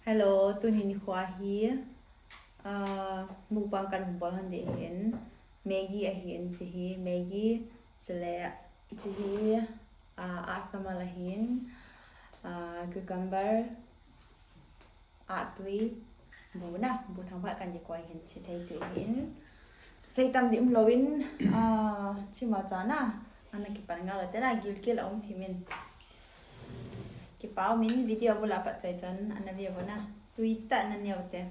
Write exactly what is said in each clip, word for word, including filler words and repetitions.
Hello, tuni nikho hi, ah, mukbang kan bol hon ding ahin, Maggi ahin, hiche hi Maggi, chule hiche hi, ah, asamal ahin, ah, cucumber, ahtui, bu na, bu thangphat kan kikoi ahin, hiche thei tui ahin. Sei tam ding umlouvin, ah, hiche ma cha na, ana kipan ngal u te na, gilkel a um thim in. Kipa um in, video bul a pat chai chan ana ve uvin na. Tui tah na neo te.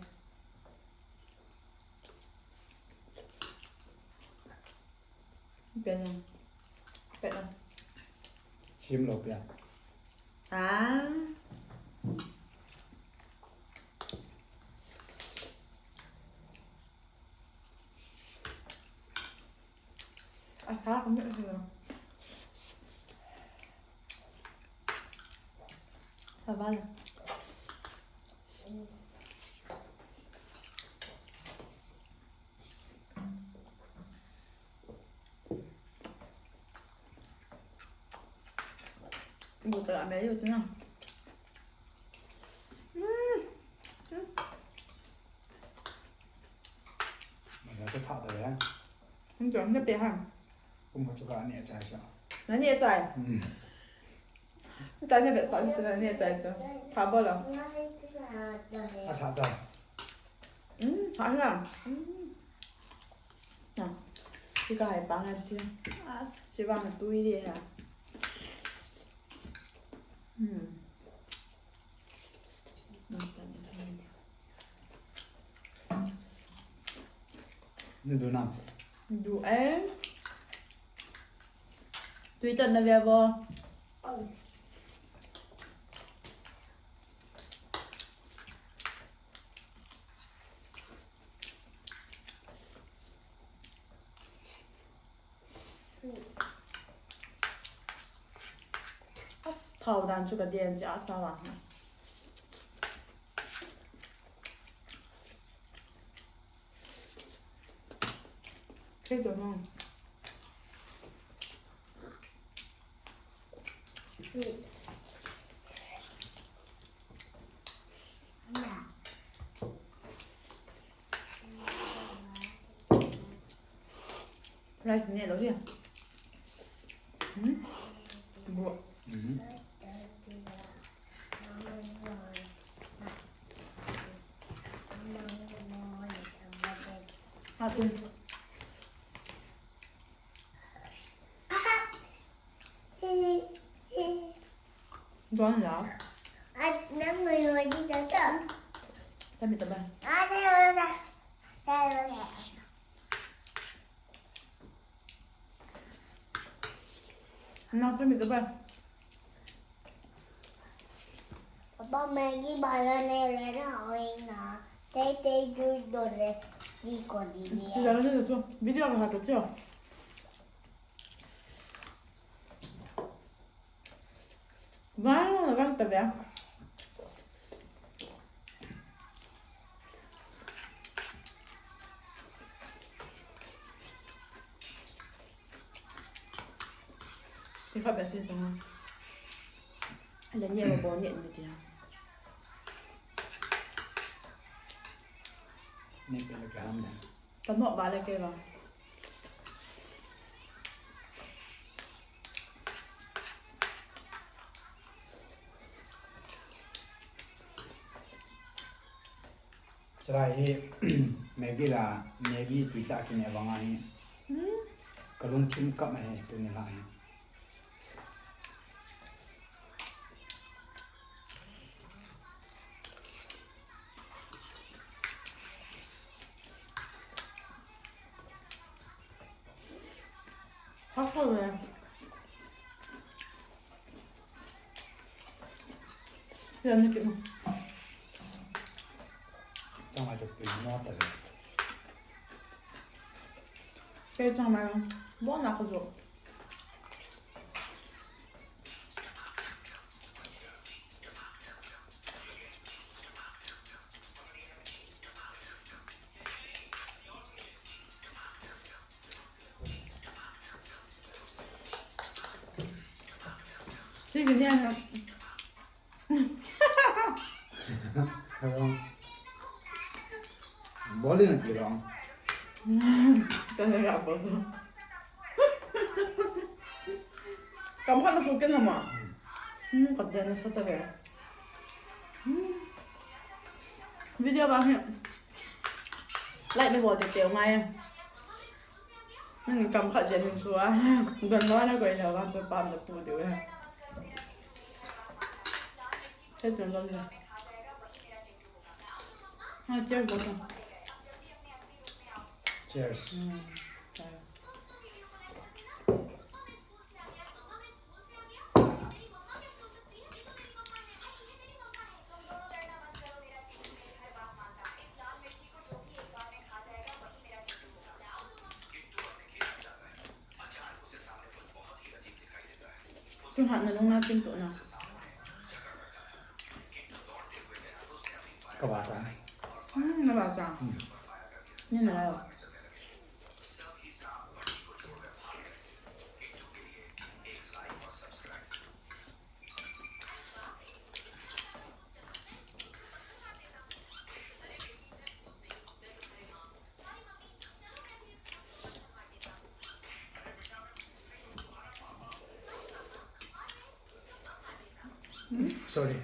Pe na. Pe na. Sim lou pia. Ah. Asa ka mit hi. Asa bang. Bu ta la me yu tu na. Mm. Mm. Masa ka tha da ya. Hum jom na pe ha. Kum ka chu ka ne chai cha. Na ne chai. Hmm. Ta ne be sa ni ta ne chai cha. Tha bol a. A tha da. Hmm, tha na. Hmm. Na. Chi ka hai pang a chi. As, chi bang tui di ha. Hmm. Ni du nam? Du e. Tui tan na ve vo. As, thao dan chu ka den che asa vang. Kei to mo. Rice ne lou dia. Hmm? Bu. Hmm. Atin. Don la. Tami taba. Nang tami taba. Papa, Maggi bala ne le na oi na. Tei tei ju do le ji ko di ni. Jala ne tu. Video ka ha to cho. Vang, vang ta ve. Ti kha be sin ta. Ala ni ba bo ni ni ti. Ni pe le ka ham da. Ka no ba le ke ba. Chulai hi Maggi la, Maggi tui tah kine vang ahi. Hmm. Ka lungthim kap ahi, tuni la hi. Hot hot le. Yan ni ki. Chang mai chak pi mo ta le. Kei chang mai. Bo na ko zo. Sige, yan na. Bol in a pi long. Ka na ra bol. Kam khat na su ken hama. Hmm, ka den na sa ta ve. Hmm. Video ba hi. Like na bol te te ngai. Nang kam khat jen min sua. Don lo na koi lo ba chu pam da pu de we. He tun lo le. Ha, cheers, bata. Cheers. Hmm, cheers. Tun hat na lung na tin tu na. Ka ba ta. Hmm, na ba ta. Hmm. Ni na la. Sorry.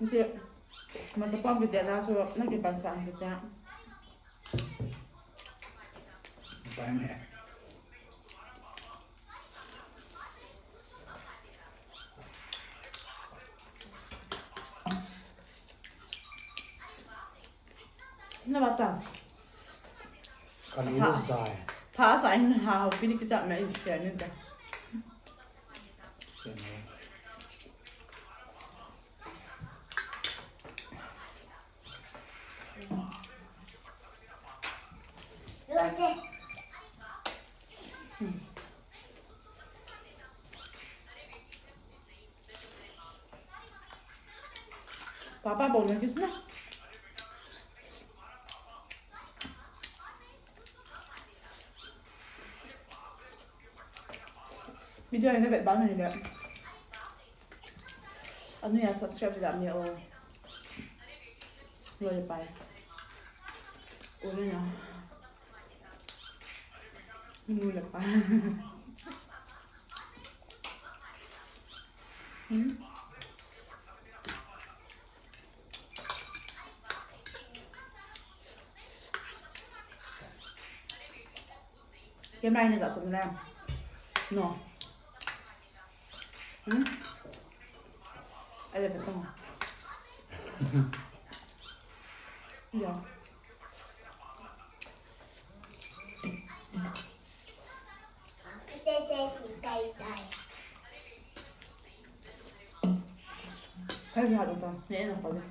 Nti, mata pom kiti na chu, na kipan sang kiti. Pai me. Na ba ta. Ka lu Tha. Zai. Tha sa in ha ho pini kicha me in share ni ta. Share ni. Papa bol na kis na. Video na vet bang na ni le. Anu ya subscribe da mi o. Lo le pai. O le na. Nu le pa. Hmm. Kem lai na za tum na. No. Hmm? Ale betul. Ya. Hai, lihat ito. Yan ang pala.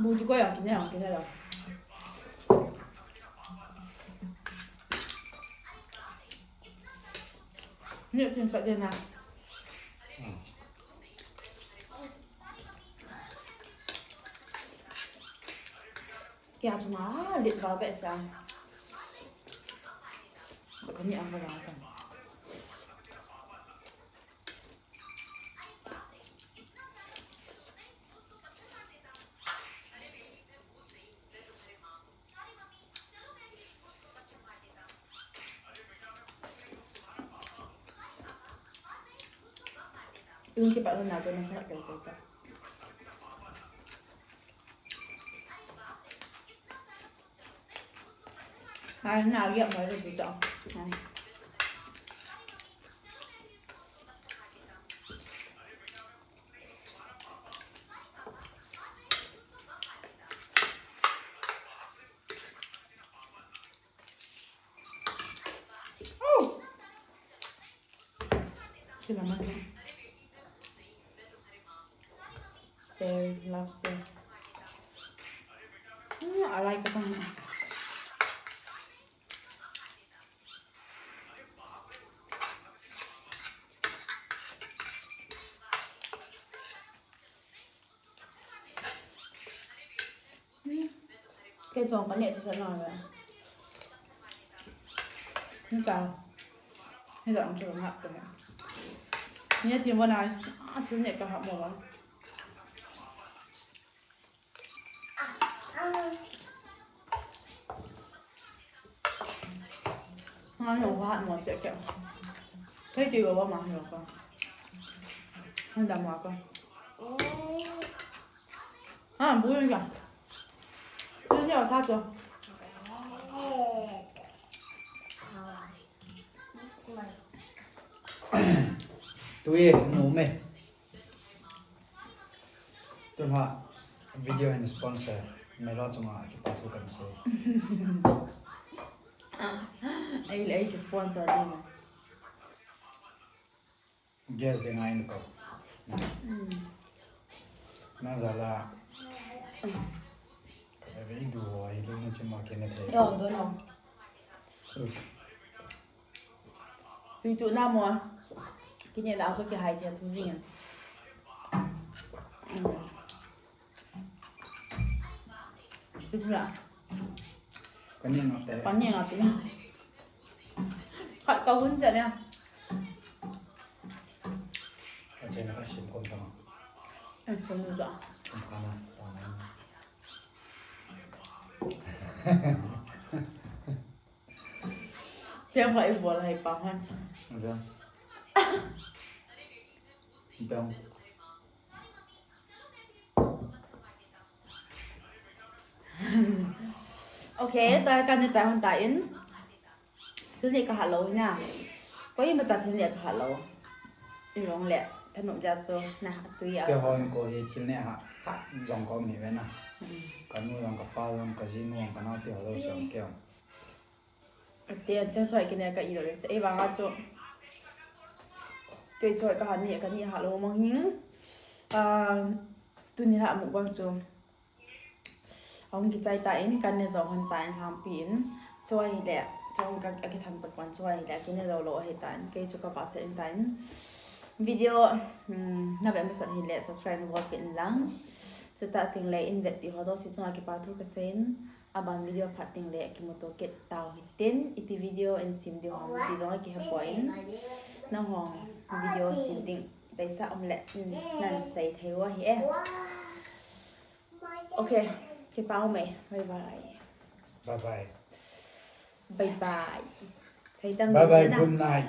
Buti ko yan, kanya, kanya lang. Hindi, tinsa din na. Kaya ito na, lit ba ba isa? Kanya ang wala ka. Yung kipat na natin, nasa akin ko pa. Ay, nagi ako sa dito. Ay. Oh! Sila man. Sir, love, sir. Hmm, I like it. Kei chong ka neh thei sa na ve. Ni ta. Ni ta ang chu ngap ta. Ni ti mo na. A thil ne ka ha mo. Nga yo wa mo che ke. Thei ti wa ma yo ka. Handa mo ka. Ha, bu yo ka. Tu ni sa to. Tu ye no me. Tun ha video hin sponsor. Mela chunga kipa thu kan sei. Ai le ai ki sponsor din. Guest ding a in ko. Mm. Na jala. Ebe i du ho i lu na chima ke na thei. Yo, do no. Tui tu na mo. Kini la so ki hai thei thu jing. Mm. Tui tu na. Ka ni ngap te. Ka ni ngap te. Khat ka hun cha ne. Ka che na ka sim kom ta ma. Em kom ja. Kom ka na. Ta na. Piang ka i bol hai pa han. Piang. Piang. Okay, ta ka ne cha hon ta in. Thil ne ka ha lo na. Koima cha thil ne ka ha lo. I long le, thanop ja chu na ha tui a. Ke hon ko hi thil ne ha, ha jong ko mi ve na. Mm. Ka nu jong ka pa jong ka ji nu jong ka nau te ho lo siam ke. Ate, chen choi kine ka i lo le se. Ei vang a chu. Kei choi ka ha ni, ka ni ha lo mong hing. Ah, tuni ha mukbang chu. Ahung kichai ta in, kan ne jo hon ta in, lampi in. Choi le, choi ka, a kithan pat pan choi le, kine jo lo ahi ta in. Kei chu ka pa se in ta in. Video, hmm, na ve masa hi le, subscribe na bol pin lang. Chuta ting le, in vet ti ho jo si chunga kipa thu ka sei in. Aban video phat ding le kimuto kit tau hitin, ipi video in sim diu ham ti jong kihe poi in, nangho video sim ding taisa um le, mm, nan sei thei u ahi e. Okay, kipa ume. Bye bye. Bye bye. Bye bye. Sei tam bye bye, na. Good night.